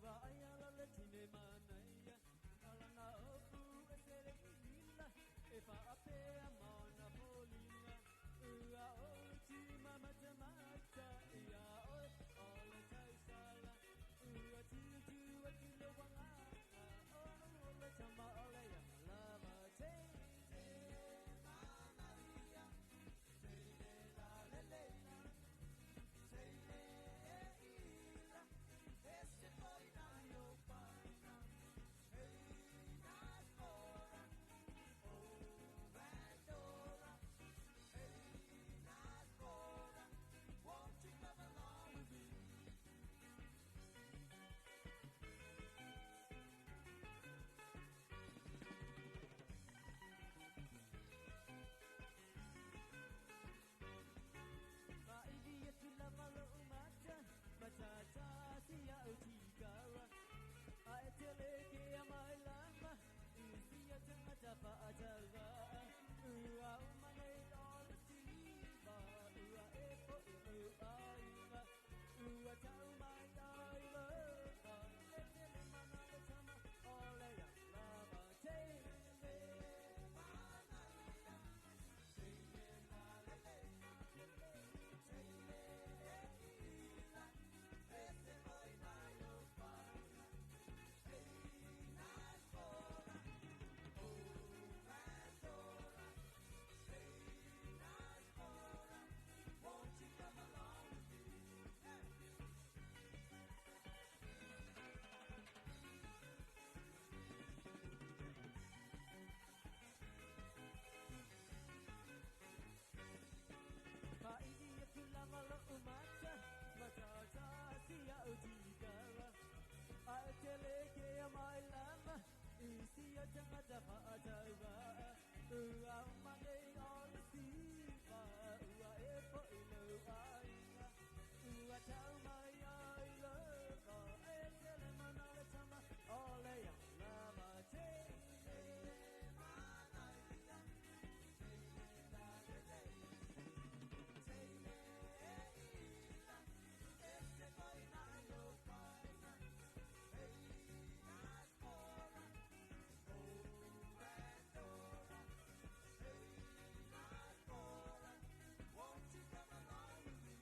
Ua ai ala le tine manaia Alana opu e sere i lila E whaapea mana foliga Ua o le tima matamata Ia oe o le tausala Ua tiu atu le wangaka O le tama o le ia lava Te te manaia Te le la le le la Te le ila Ese foi na yo paina Hey na fora Oh Pandora Hey na fora Won't you come along with me? Maili atu lava lo'u mata Matata sia o tikawa Ae tele ke a mai lama Isia tangata whaatawa Ua umane o le siva Ua e po i au aiga Ua tau mai ai lova E tele mana le tama O le ia lava Te le manaia Te le la le le Te le ila Ese foi na yo paina Hey na fora Oh Pandora Hey na fora Won't you come along with me? Hey. Maili atu lava lo'u mata Matata sia o tikawa Ae tele ke a mai lama Isia tangata whaatawa Ua umane o le siva Ua e po i lau aiga Ua tau mai ai lova E tele mana le tama O le ia lava Te le manaia Te le la le le Te le ila Ese foi na yo paina Hey na fora Oh Pandora Hey na fora Won't you come along with me?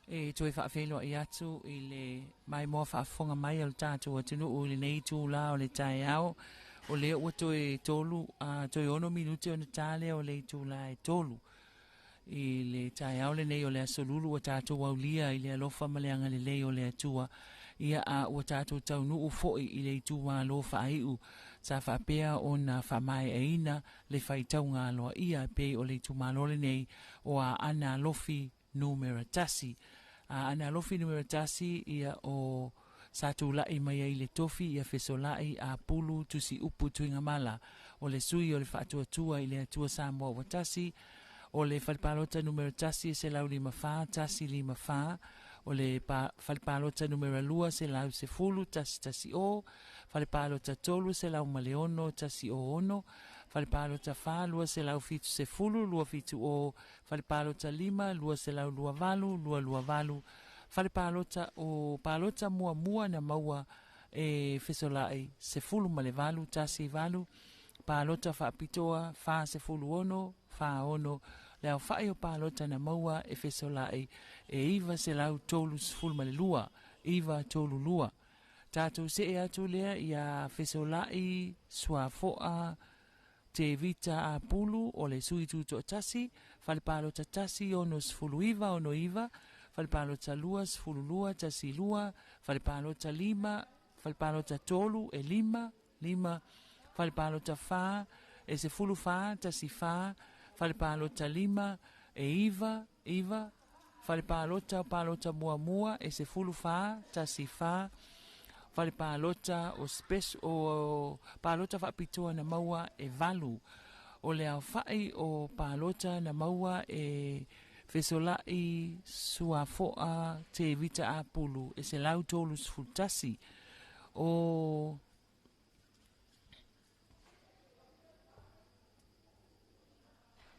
E toe faafeiloai atu i le maimoa faafofoga mai a lo tatou atunuu i lenei itula o le taeao. O lea ua toe tolu, toe 6 minute ona ta lea o le itula e 3. I le taeao lenei o le Aso Lulu ua tatou aulia i le alofa ma le agalelei o le Atua. Ia a ua tatou taunuu foi i le itumalo faaiu sa faapea ona faamaeaina le faitauga aloaia e pei o le itumalo lenei o Aana Alofi Numera 1. Aana Alofi Numera 1, ia o sa tulai mai ai le tofi ia Fesolai Apulu Tusiupu Tuigamala, o le sui o le Faatuatua i le Atua Samoa ua tasi. O le falepalota numera 1 e 154 154, o le falepalota numera 2 110 110, falepalota 3 106 106, falepalota 4 270 270, falepalota 5 228 228, falepalota o palota muamua na maua e Fesolai 18 18, palota faapitoa 46 46, le aofai o palota na maua e Fesolai e 932 932. Tatou see atu lea ia Fesolai Suafoa Tevita Apulu o le sui tutoatasi, falepalota 1 69 69, falepalota 2 12 12, falepalota 5, falepalota 3 e 5 5, falepalota 4 e 14 14, falepalota 5 e 9 9, falepalota palota muamua e 14 14, falepalota o special o palota faapitoa na maua e 8. O le aofai o palota na maua e Fesolai Suafoa Tevita Apulu e 131.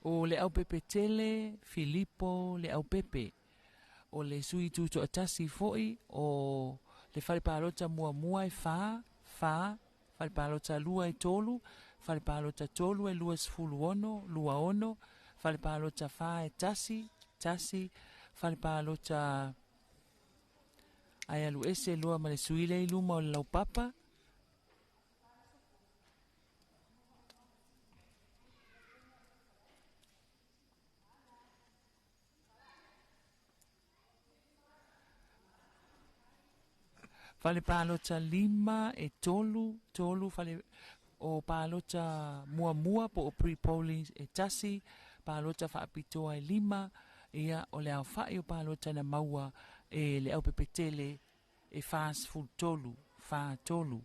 O le aupepe tele Filipo le aupepe, o le sui tutoatasi foi o le falepalota muamua e 4 4, falepalota 2 e 3, falepalota 3 e 26 26, falepalota 4 e 1 1, falepalota ai alu ese lua ma le sui le i luma o le laupapa. Falepalota 5 e 3 3, fale o palota muamua po o pre-polling e 1, palota faapitoa e 5, ia o le aofai o palota na maua e le aupepetele e 43 43.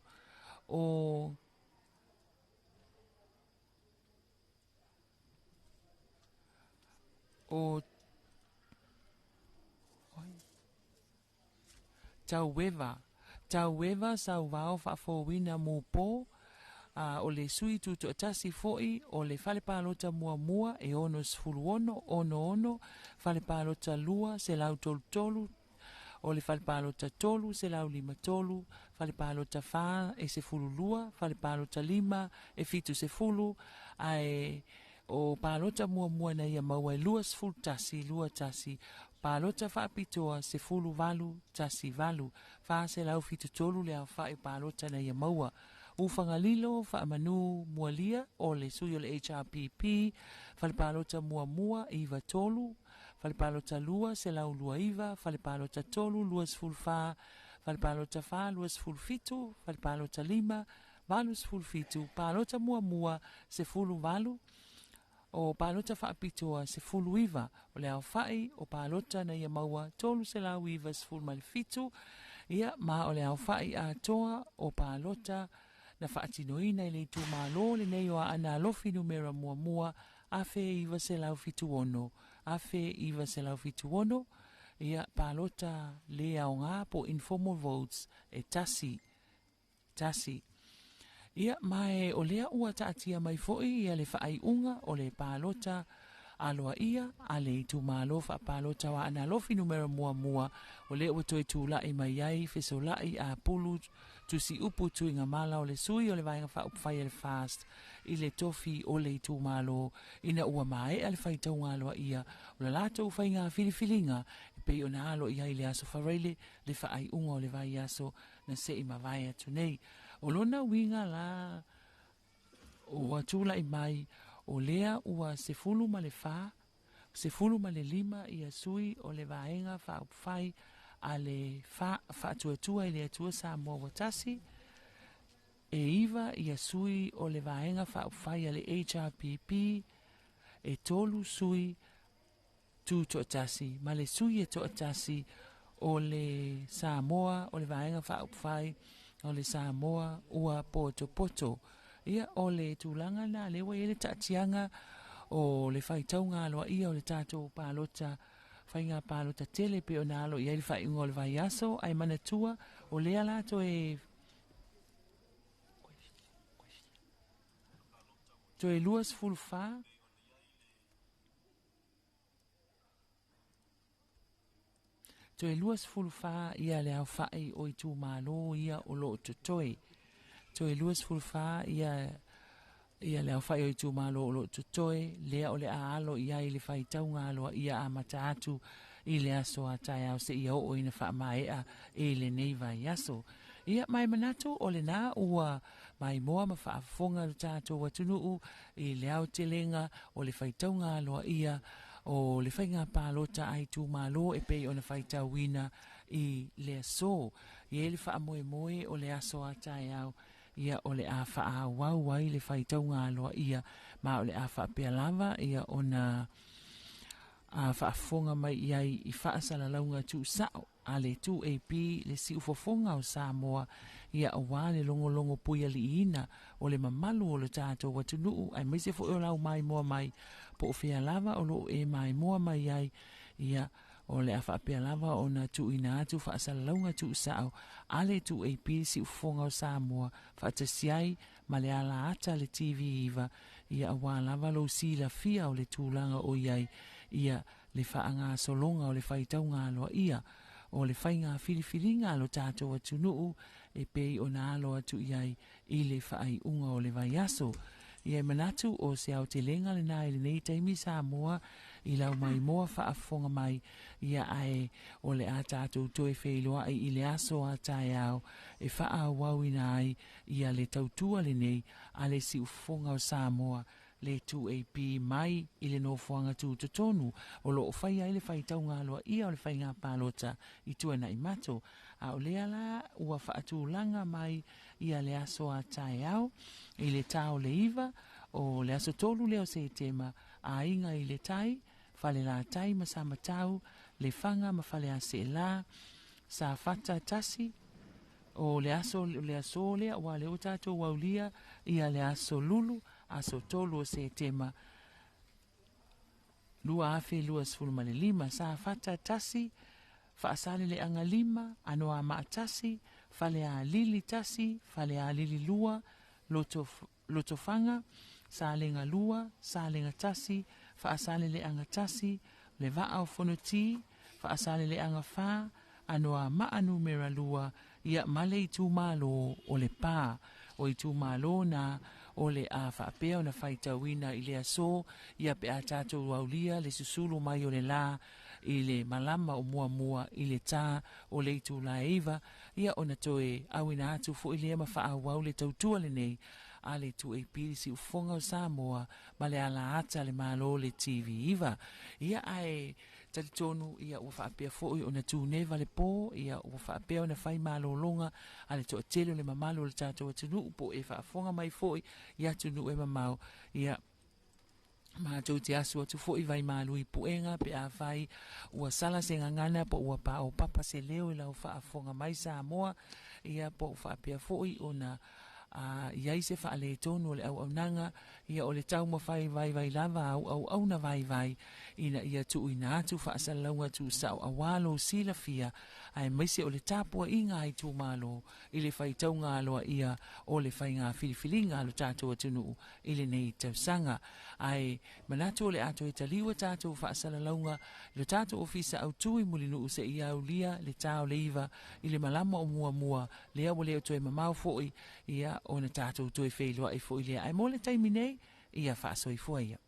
O Taueva sauvao faafouina mupo, o le sui tutoatasi foi o le falepalota muamua e 66 66, falepalota 2 133, o le falepalota 3 153, falepalota 4 e 12, falepalota 5 e 70, ae o palota muamua na ia maua e 21 21, palota faapitoa 18 18, 473 le aofai palota na ia maua. Ufagalilo faamanu mualia o le sui o le HRPP, falepalota muamua 93, falepalota 2 129, falepalota 3 24, falepalota 4 27, falepalota 5 87, palota muamua 18, o palota faapitoa 19, o le aofai o palota na ia maua 397, ia ma o le aofai atoa o palota na faatinoina i le itumalo lenei o Aana Alofi Numera muamua 1976, 1976, ia palota le aoga po informal votes e 1 1. Ia mae o lea ua taatia mai foi ia le faaiuga o le palota aloaia a le itumalo faapalota o Aana Alofi Numera muamua, o lea ua toe tulai mai ai Fesolai Apulu Tusiupu Tuigamala o le sui o le Vaega Faaupufai a le FAST i le tofi o le itumalo ina ua maea le faitauga aloaia o le latou faiga filifiliga e pei ona alo i ai i le Aso Faraile le faaiuga o le vaiaso na se i mavae atu nei. O lona uiga la ua tulai mai o lea ua 14, 15 ia sui o le Vaega Faaupufai a le Faatuatua i le Atua Samoa ua Tasi, e 9 ia sui o le Vaega Faaupufai a le HRPP, e 3 sui tutoatasi ma le sui e toatasi o le Samoa o le Vaega Faaupufai o le Samoa ua potopoto. Ia, o le tulaga lena lea ua i ai le taatiaga o le faitauga aloaia o le tatou palota, faiga palota tele pei ona alo i ai le faaiuga o le vaiaso, ae manatua o lea la toe 24 Toe 24 ia le aofai o itumalo ia o lo o totoe. Toe 24 ia le aofai o itumalo o lo o totoe, lea o le a alo i ai le faitauga aloaia amata atu i le aso a taeao seia oo ina faamaea i lenei vaiaso. Ia, ma e manatu o lena ua maimoa ma faafofoga lo tatou atunuu i le aotelega o le faitauga aloaia o le faiga palota a itumalo e pei ona faitauina i le aso. E i ai le faamoemoe o le aso a taeao, ia o le a faaauau ai le faitauga aloaia, ma o le a faapea lava ia ona a faafofoga mai i ai i faasalalauga tuusao a le 2AP le siufofoga o Samoa, ia aua le logologo puialiiina o le mamalu o le tatou atunuu aemaise foi o lau maimoa mai po o fea lava o lo o e maimoa mai ai, ia o le a faapea lava ona tuuina atu faasalalauga tuusao a le 2AP le siufofoga o Samoa faatasi ai ma le ala ata a le TV9, ia aua lava lou silafia o le tulaga o i ai ia le faagasologa o le faitauga aloaia o le faiga filifiliga a lo tatou atunuu e pei ona alo atu i ai i le faaiuga o le vaiaso. Ia e manatu o se aotelega lena i lenei taimi Samoa i lau maimoa faafofoga mai, ia ae o le a tatou toe feiloai i le aso a taeao e faaauauina ai ia le tautua lenei a le siufofoga o Samoa le 2AP mai i le nofoaga tutotonu o lo o faia ai le faitauga aloaia o le faiga palota i Tuanaimato, a o lea la ua faatulaga mai ia le aso a taeao i le ta o le 9 o le aso 3 lea o Setema, Aiga i le Tai, Falelatai ma Samatau, Lefaga ma Faleaseela, Safata 1, o le aso le aso lea ua lea ua tatou aulia ia le aso Lulu, aso 3 o Setema 2025, Safata 1, Faasaleleaga 5, Anoamaa 1, Falealili 1, Falealili 2, Lotofaga, Salega 2, Salega 1, Faasaleleaga 1, Le Vaa o Fonoti, Faasaleleaga 4, Anoamaa numera 2, ia ma le itumalo o Lepa. O itumalo na o le a faapea ona faitauina i le aso, ia pe a tatou aulia le susulu mai o le la i le malama o muamua i le tā o le itula e 9, ia ona toe auina atu foi lea ma faaauau le tautua lenei a le 2AP le siufofoga o Samoa ma le ala ata a le Malo le TV9. Ia ae talitonu ia ua faapea foi ona tuneva le po, ia ua faapea ona fai malologa a le toatele o le mamalu o le tatou atunuu po o e faafofoga mai foi i atunuu e mamao, ia matou te asu atu foi vaimalu i puega pe afai ua sala se gagana po ua paopapa se leo i lau faafofoga mai Samoa, ia po o faapea foi ona A i ai se faaletonu o le auaunaga, ia o le taumafai vaivai lava a au auauna vaivai ina ia tuuina atu faasalalauga tuusao aua lou silafia aemaise o le tapuaiga a itumalo i le faitauga aloaia o le faiga filifiliga a lo tatou atunuu i lenei tausaga. Ae manatu o le a toe taliu a tatou faasalalauga i lo tatou Ofisa Autu i Mulinuu seia aulia le ta o le 9 i le malama o muamua, lea ua le o toe mamao foi ia ona tatou toe feiloai foi lea. Ae mo le taimi nei, ia faasoifua ia.